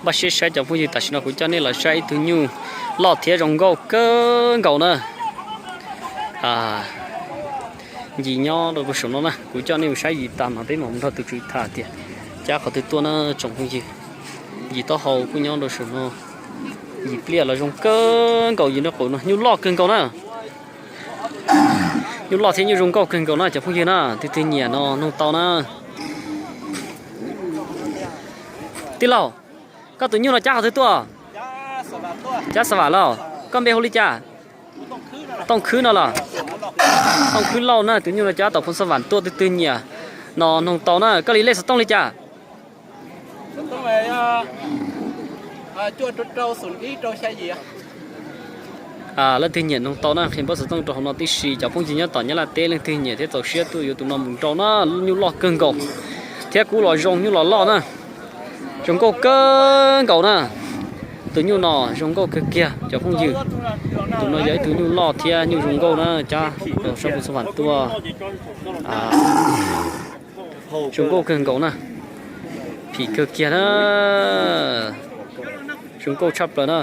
Npaj siab saib cov phooj ywg, tam sim no kuv coj nej los saib ib tug nyuj loj thiab zoo nkauj kawg nkaus na. Yim nyob rau saum no na, kuv coj nej mus saib yim tag mas peb mam mus nrog tus tswv tham tias cab qhov twg tuaj na tsoom phooj ywg. Yim taub hau kuj nyob rau saum no. Yim pliaj los zoo kawg nkaus, yim nraub qaum no nyuj loj kawg nkaus na. Nyuj loj thiab nyuj zoo nkauj kawg nkaus na cov phooj ywg na, tus twg nyiam no noog tau na. Tij laug, koj tus nyuj no cab qhov twg tuaj? Cab xa vam los? Koj npe hu li cas? Tooj Khwb no los? Tooj Khwb Lauj na, tus nyuj no cab tom Phoos Xa Vam tuaj, tus twg nyiam no noog tau na. Koj li lej xov tooj li cas? Leej twg nyiam noog tau na, qhia npawb xov tooj rau hauv no tib si. Cov phooj ywg nyob tom Nyab Laj teb leej twg nyiam thiab txaus siab tuaj yuav tus no mus rau na, nyuj loj kawg nkaus thiab kuj los zoo, nyuj los loj na. Zoo nkauj kawg nkaus na. Tus nyuj no zoo nkauj kawg kiag cov phooj ywg. Tus no yog ib tug nyuj loj thiab nyuj zoo nkauj na, cab rau sab Phoos Xa Vam tuaj. Zoo nkauj kawg nkaus na. Phim kawg kiag na. Zoo nkauj tshaj plaws na.